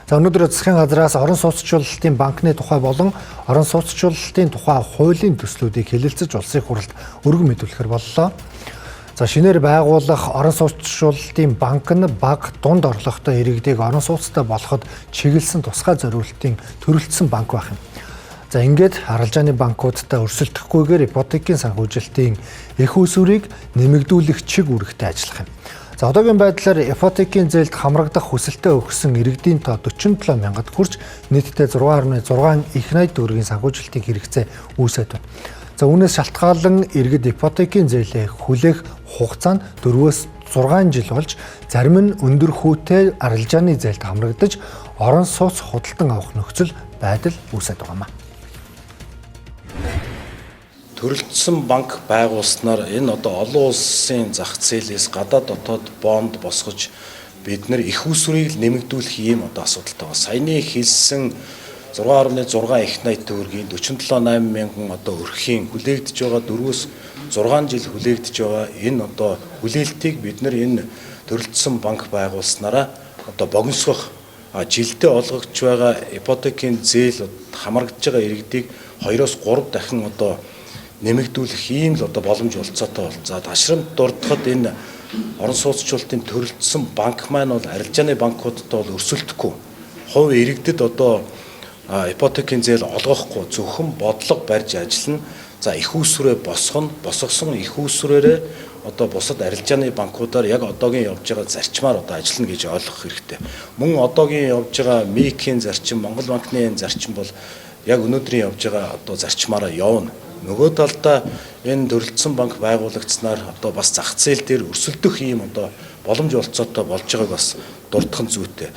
За, өнөөдөр засгийн газраас орон сууцчлалтын банкны тухай болон орон сууцчлалтын тухай хуулийн төслүүдийг хэлэлцэж улсын хурлд өргөн мэдүүлэхээр боллоо. За, шинээр байгуулах орон сууцчлалтын банк нь бага, дунд орлоготой иргэдийг орон сууцтай болоход чиглэсэн тусгай зориултын төрөлдсөн банк байх юм. За, ингээд арилжааны банкудтай өрсөлдөхгүйгээр ипотекийн санхүүжилтийн эх үүсвэрийг нэмэгдүүлэх чиг үүрэгтэй ажиллах юм. За, одоогийн байдлаар ипотекийн зээлд хамрагдах хүсэлтээ өгсөн иргэдийн тоо 47 мянгад хүрч нийтдээ 6.6 их 80 төгрөгийн санхүүжилтийн хэрэгцээ үүсээд байна. За, үүнээс шалтгаалan иргэд ипотекийн зээлээ хүлээх хугацаа нь 4-өөс 6 жил болж, зарим нь өндөр хүүтэй арилжааны зээлд хамрагдаж орон сууц худалдан авах нөхцөл байдал үүсээд байгаа юм а. Төрөлдсөн банк байгуулснаар энэ одоо олон улсын зах зээлээс гадаад дотоод бонд босгож бид нар эх үүсвэрийг л нэмэгдүүлэх ийм одоо асуудалтай байна. Саяны хэлсэн 6.6 их 80 төгрөгийн 47 8 мянган одоо өрхийн хүлээгдэж байгаа, 4-өөс 6 жил хүлээгдэж байгаа энэ одоо хүлээлтийг бид нар энэ төрөлдсөн банк байгуулснараа одоо богиносгох, жилдээ олгогдож байгаа ипотекийн зээл хамрагдж байгаа иргэдийг 2-оос 3 дахин одоо нэмэгдүүлэх ийм л одоо боломж олцоотой бол. За, ташрамт дурдахад энэ орон сууцчлалтын төрөлдсөн банк маань бол арилжааны банкудтай бол өрсөлдөхгүй. Хувь иргэдэд одоо ипотекийн зээл олгохгүй, зөвхөн бодлого барьж ажиллана. За, эх үүсвэрээ босгоно. Босгосон эх үүсвэрээрээ одоо бусад арилжааны банкудаар яг одоогийн явж байгаа зарчмаар одоо ажиллана гэж ойлгох хэрэгтэй. Мөн одоогийн явж байгаа МИК-ийн зарчим, Монгол банкны энэ зарчим бол яг өнөөдрийн явж байгаа одоо зарчмаараа явна. Нөгөө талдаа энэ төрөлдсөн банк байгуулагдсанаар одоо бас зах зээл дээр өрсөлдөх ийм одоо боломж олцоотой болж байгааг бас дурдах нь зүйтэй.